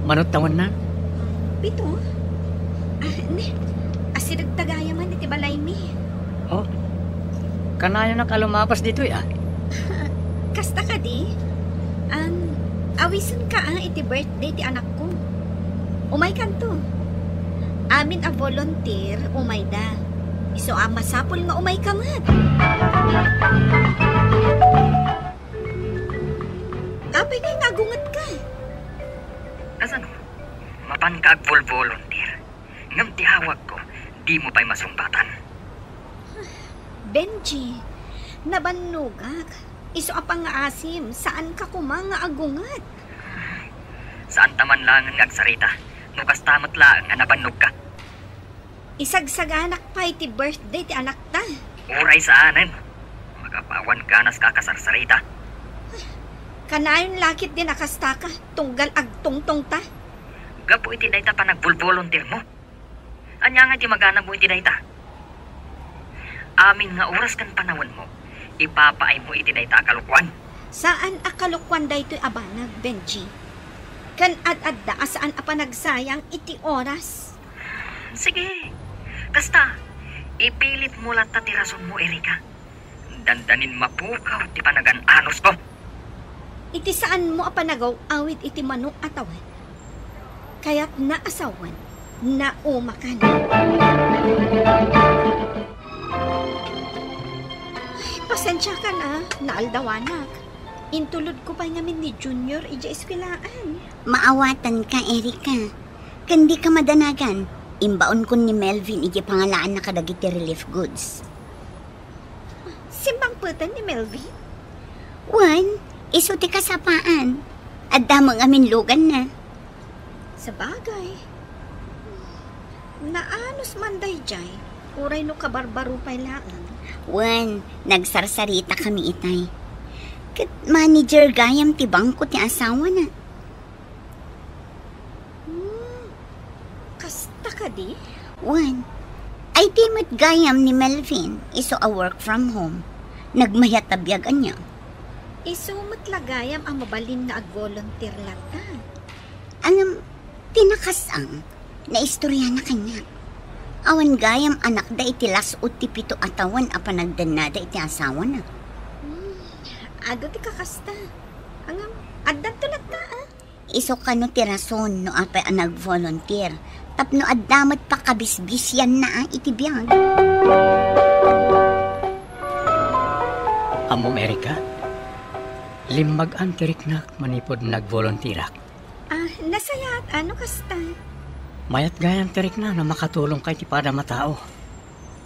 Mano tawenna? Pito. Ah, ne, asidegta gayamen iti balaymi. Oh, kanayonak a lumabas ditoy, a? Kasta kadi? Am, awisenka, a, iti birthday ti anakko. Umaykanto. Amin a volunteer, umayda. Isu a masapul nga umayka met. Apay ngay nga agungetka? Kasano? Mapanka agvolvolunteer. Ngem ti awagko, dimo pay masungbatan. Benji, nabannogak. Isu a pangngaasim, saanka koma nga agunget. Saanta man laengen nga agsarita, no kasta met laeng a nabannogka. Isagsaganak pay ti birthday ti anakta. Uray saanen. Makapawan ganaska a kasarsarita. Kanayon la ketdin a kastaka, tunggal agtungtongta. Gapu iti dayta panagvolvolunteermo. Ania ngay ti maganabmo iti dayta? Amin nga oras ken panawenmo, ipapaaymo iti dayta a kalokoan. Saan a kalokoan daytoy a banag, Benji. Ken ad-adda a saan a panagsayang iti oras. Sige, kasta, ipilitmo latta ti rasonmo, Erika. Dandanin mapukaw ti panagan-anusko. Iti saanmo a panagaw-awid iti mano a tawen, kayatna a sawen, naumakan. Ay, pasensiakan a, naaldawanak. Intulodko pay ngamin ni Junior idiay eskuelaan. Maawatanka, Erika. Ken dika madanagan, imbaonkon ni Melvin idiay pangalaanna kadagiti relief goods. Simmangpeten ni Melvin? Wen, isu ti kasapaan. Adda met ngamin luganna. Sabagay. Naanus man daydiay, uray no kabarbaro pay laeng. Wen, nagsarsaritakami itay. Ket manager gayam ti bangko ti asawana. Hmm, kasta kadi? Wen, I T met gayam ni Melvin, isu a work from home. Nagmayat a biag ania. Isu met la gayam a mabalin nga ag-volunteer latta. Ngem, ti nakasang, naistoriana kaniak. Awan gayam anakda iti las-ud ti pito a tawen a panagdennada iti asawana. Hmm, adu ti kakasta. Ngem, addanto latta, a. Isu kano ti rason no apay a nag-volunteer, tapno adda met pakabisbisianna a iti biag. Ammom, Erika, limmag-an ti riknak manipud nag-volunteerak. Ah, nasayaat, a, no kasta. Mayat gayam ti rikna no makatulongka iti padam a tao.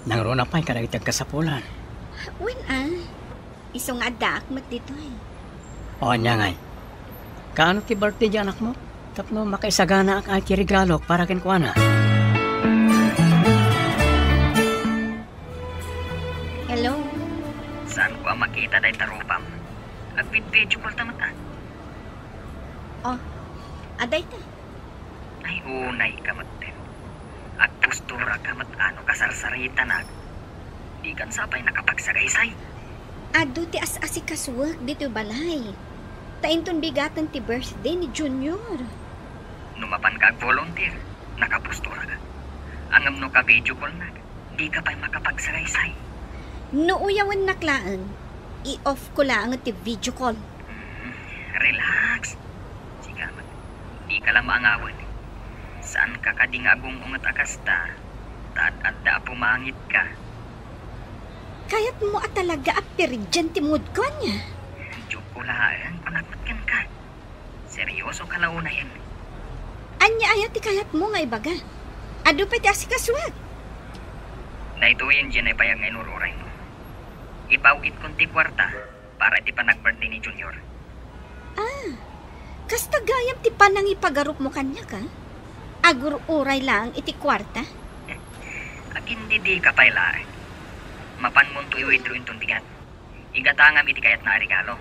Nangruna pay kadagiti agkasapulan. Wen, a. Isu nga addaak met ditoy. O, ania ngay? Kaano ti birthday ti anakmo? Tapno makaisaganaak a ti regalok para kenkuana. Hello? Saanko a makita dayta rupam? Agvid-video call ta met, a. O, adda ita. Ay, unayka metten. Agposturaka met a no kasarsaritana. Dikan sa pay nakapagsagaysay. Adu ti as-asikasuek ditoy balay. Ta inton bigaten ti birthday ni Junior. No mapanka ag-volunteer, nakaposturaka. Ngem no ka-video callnak, dika pay makapagsagaysay. No uyawennak laeng, i-off ko laeng ti video call. Mm, relax. Sika met, dika la maangawen. Saanka kadi nga agung-unget a kasta, ta ad-adda a pumangitka. Kayatmo a talaga a piridian ti moodko, ania? Joke ko laeng, kunak met kenka. Seryosoka la unayen. Ania aya ti kayatmo nga ibaga? Adu pay ti asikasuak. Daytoyen ti naibayag nga inur-uraymo. Ipaw-itkon ti kuarta para iti panag-birthday ni Junior. Ah, kasta gayam ti panangipagarupmo kaniak, a? Agur-uray laeng iti kuarta? Agindidika pay laeng. Mapanmonto i-withdraw inton bigat. Igatangam iti kayatna a regalo.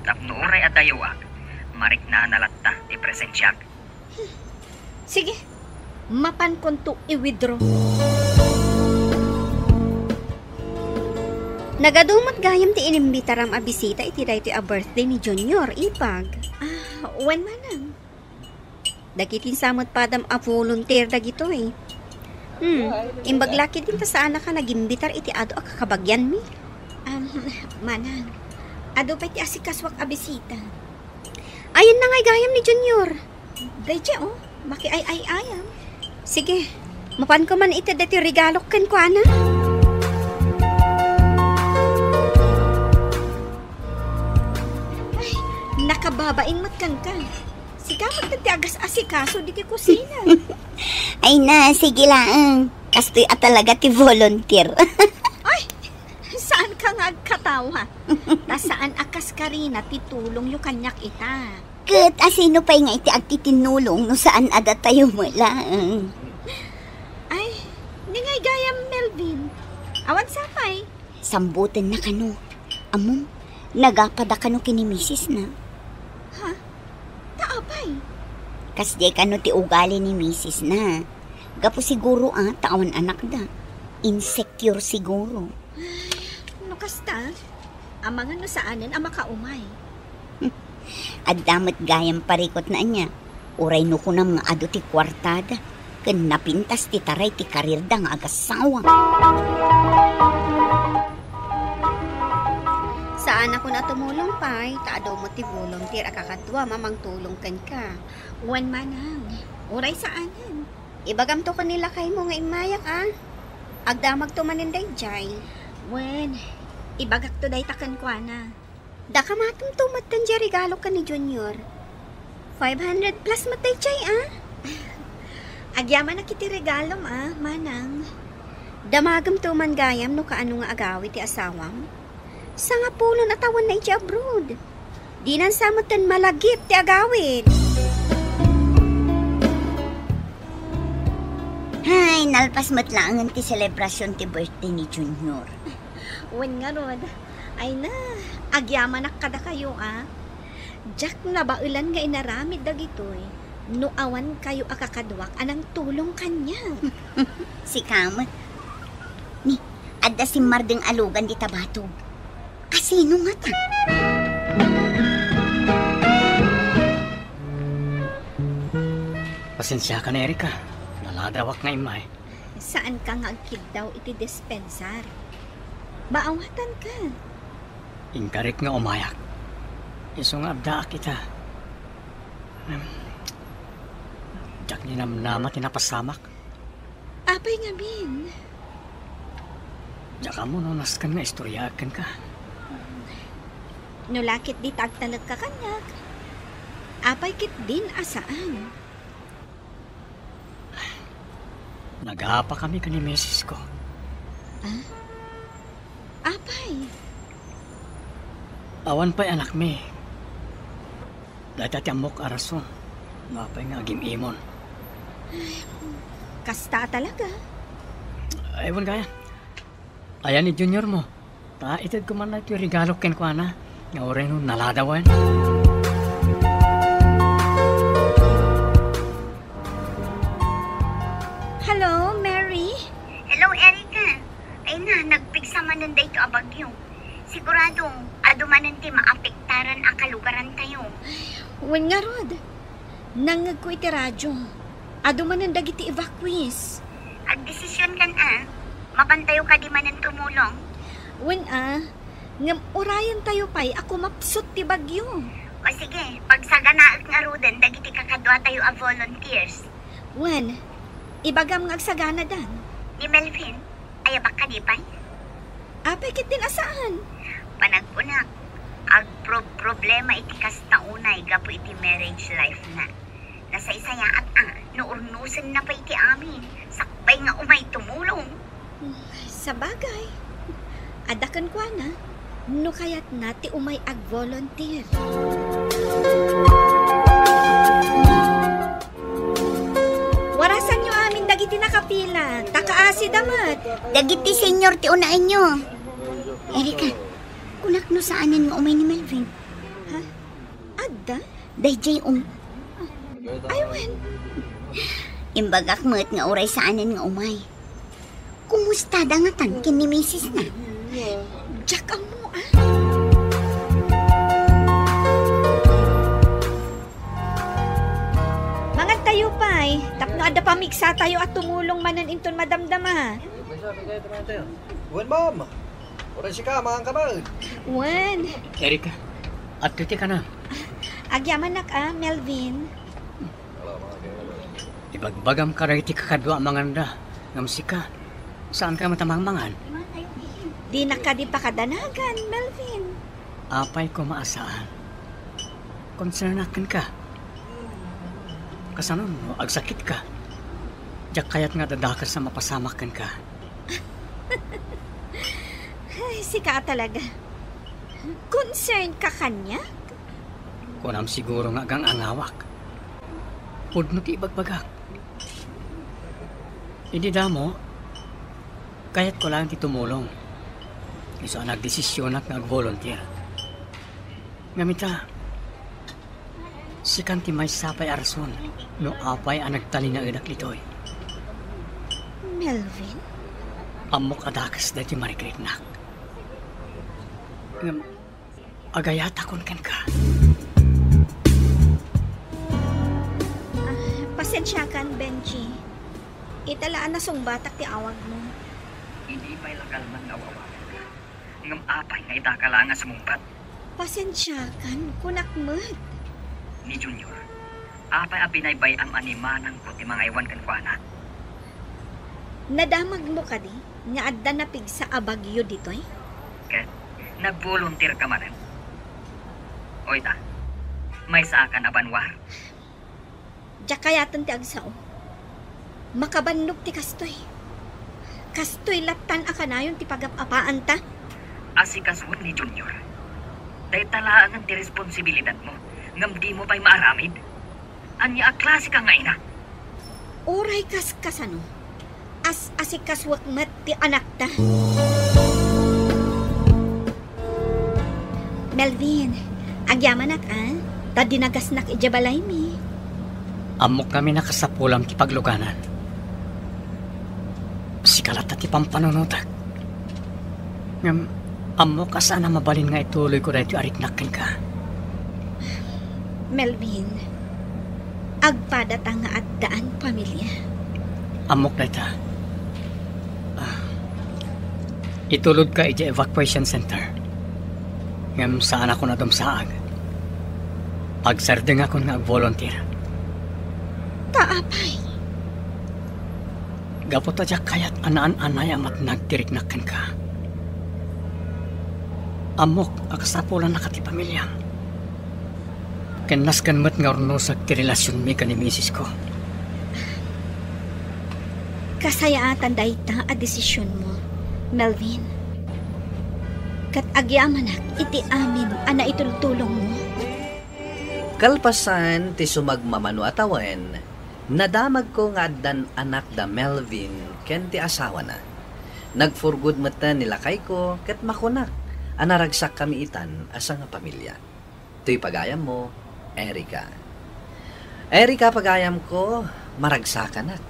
Tapno uray adda yuak, mariknana latta ti presensiak. Sige, mapankonto i-withdraw. Nagadu met gayam ti inimbitaram a bisita iti daytoy a birthday ni Junior, ipag. Ah, wen manang. Dagiti sa met padam a volunteer dagitoy. Hmm, imbag la ketdin ta saanaka nagimbitar iti adu a kakabagianmi? Am, manang, adu pay ti asikasuak a bisita. Ayanna ngay gayam ni Junior. Daydiay, o, makiay-ay-ayam. Sige, mapanko man ited daytoy regalok kenkuana. Ay, nakababain met kenka. Sika met ti agas-asikaso ditoy kusina. Ay na, sige laeng. Kastoy a talaga ti volunteer. Ay! Agkatawa. Ta saan a kas Karina ti tulongyo kaniak ita. Ket asino pay nga iti agtitinnulong no saan a datayo met laeng? Ay, ni ngay gayam, Melvin. Awan sapay. Sambutenna kano. Ammom, nagapada kano ken ni misisna. Ha? Ta apay? Kasdiay kano ti ugali ni misisna. Gapu siguro a ta awan anakda. Insecure siguro. No kasta, amangan no saanen a makaumay. Adda met gayam parikutna ania. Uray no kunam nga adu ti kuartada, ken napintas ti taray ti karierda nga agassawa. Saan a kuna tumulong pay, ta adu met ti volunteer a kakaduam a mangtulong kenka. Wen manang, uray saanen. Ibagamto ken ni lakaymo nga immayak a. Agdamagto manen daydiay. Wen, ibagakto dayta kenkuana. Dakamatmto met ti regalo ken ni Junior. Five hundred plus met daydiay a. Agyamanak iti regalom a, manang. Damagemto man gayam no kaano nga agawi ti asawam. Sangapulo a tawenna idiay abroad. Dinan sa metten malagip ti agawid. Hay, nalpas met laengen ti selebrasion ti birthday ni Junior. Wen ngarud, ay na, agyamanak kadakayo a. Diak nabaelan nga inaramid dagitoy no awan kayo a kakaduak a nangtulong kaniak. Sika met. Ni, adda simmardeng a lugan dita batog. Asino ngata? Pasensiakan, Erika. Naladawak nga immay. Saanka nga agkiddaw iti dispensar. Maawatanka. Inkarik nga umayak. Isu nga addaak ita. Hmm. Diak ninamnama ti napasamak. Apay ngamin? Diak ammo no nasken nga istoryaak kenka. No la ket dita agtalekka kaniak, apay ketdin a saan? Nagapakami ken ni misisko. Ah? Apay? Awan pay anakmi. Dayta ti ammok a rason no apay nga agim-imon. Kasta talaga. Ay, wen gayam. Ayan ni Junior mo. Ta itedko man daytoy regalo kenkuana nga uray no naladawen. Hello, Mary? Hello, Erica. Ay na, nagpigsa manen daytoy a bagyo. Sigurado, adu manen ti maapektaran a kalugarantayo. Wen ngarud, nangngegko iti radio. Adu manen dagiti evacuees. Agdesisionkan a, mapantayo kadi manen tumulong? Wen a, ngem urayentayo pay a kumapsut ti bagyo. O sige, pagsaganaek ngaruden dagiti kakaduatayo a volunteers. Wen, ibagam nga agsaganadan. Ni Melvin? Ayabak kadi pay? Apay ketdin a saan? Panagkunak, agprob-problema iti kasta unay gapu iti marriage life na. Nasaysayaat a no urnosenna pay iti amin, sakbay nga umay tumulong. Sabagay, adda kenkuana, no kayatna ti umay ag-volunteer. Warasanyo amin dagiti nakapila, ta kaasida met. Dagiti senior ti unaenyo. Erika, kunak no saanen nga umay ni Melvin. Ha? Adda? Daydiay, um. Ay, wen. Imbagak met nga uray saanen nga umay. Kumustada ngatan ken ni misisna? Diak ammo, a. Mangantayo pay, tapno adda pamigsatayo a tumulong manen inton madamdama. Wen, ma'am. Uray sika, mangan ka man. Wen. Erika, adtoy ti kanam. Agyamanak a, Melvin. Ibagbagam kadagiti kakadua a manganda, ngem sika, saanka met a mangmangan? Dinak kadi pakadanagan, Melvin. Apay koma a saan? Konsernak kenka. Kasano no agsakitka? Diak kayat nga adda dakes a mapasamak kenka. Ay, sika talaga. Concern ka kaniak? Kunam siguro nga agang-angawak. Pudno ti ibagbagak. Idi damo, kayatko laeng ti tumulong. Isu a nagdesisionak nga ag-volunteer. Ngem ita, sikan ti maysa pay a rason no apay a nagtalinaedak ditoy. Melvin? Ammok a dakes daytoy mariknaknak. Ngem, agayatakon kenka. Ah, pasensiakan, Benji. Ita la a nasungbatak ti awagmo. Idi pay la kalman nga aw-awaganka. Ngem apay nga ita ka la nga sumungbat? Pasensiakan, kunak met. Ni Junior, apay a binaybay-am a ni manangko ti mangaywan kenkuana? Nadamagmo kadi nga adda napigsa a bagyo ditoy? Ket nag-volunteer ka manen? O ita, maysaakan a banua. Diak kayaten ti agsao. Makabannog ti kastoy. Kastoy lattan a kanayon ti pagap-apaanta. Asikasuem ni Junior. Dayta laengen ti responsibilidadmo, ngem dimo pay maaramid? Ania a klase ka nga ina? Uray kas kasano, as-asikasuek met ti anakta. Melvin, agyamanak a, ta dinagasnak idiay balaymi. Ammok ngamin a kasapulam ti pagluganan. Sika latta ti pampanunotek. Ngem, ammok a saan a mabalin nga ituloyko daytoy a riknak kenka. Melvin, agpadata nga addaan pamilia. Ammok dayta. Ah, itulodka idiay evacuation center. Ngem saanakon a dumsaag. Agsardengakon nga ag-volunteer. Ta apay? Gapu ta diak kayat a naan-anay a matnag ti riknak kenka. Ammok a kasapulannaka ti pamiliam. Ken nasken met nga urnosek ti relasionmi ken ni misisko. Kasayaatan dayta a desisionmo, Melvin. Ket agyamanak iti amin a naitultulongmo. Kalpasan ti sumagmamano a tawen, nadamagko nga addan anak da Melvin ken ti asawana. Nag-for good metten ni lakayko ket makunak a naragsakkami itan a sangapamilia. Toy pagayammo, Erica. Erica, pagayamko, maragsakanak,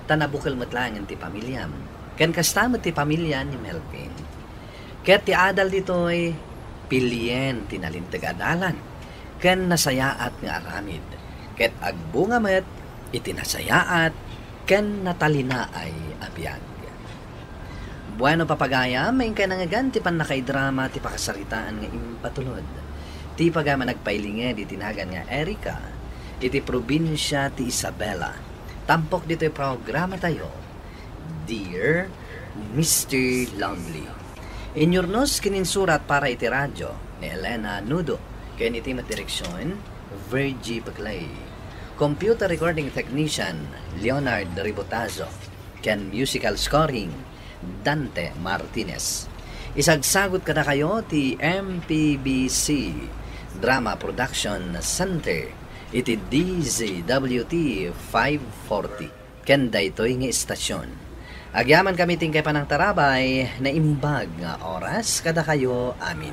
ta nabukel met laengen ti pamiliam. Ken kasta met ti pamilia ni Melvin. Ket ti adal ditoy, pilien ti nalinteg a dalan, ken nasayaat nga aramid, ket agbunga met iti nasayaat ken natalinaay a biag. Bueno, papagayam, inkay nangngegan ti pannakaidrama ti pakasaritaan nga impatulod ti pagayam a nagpailinged iti nagan nga Erica iti probinsia ti Isabela. Tampok ditoy programatayo, Dear Mister Lonely. Inyurnos ken insurat para iti radyo ni Elena Nudo, ken iti met direksion, Virgie Peclay. Computer recording technician, Leonard Ribotazo, ken musical scoring, Dante Martinez. Isagsagut kadakayo ti M P B C Drama Production Center iti D Z W T five forty. Ken daytoy nga istasion. Agyamankami ti inkay panangtarabay, naimbag nga oras kadakayo amin.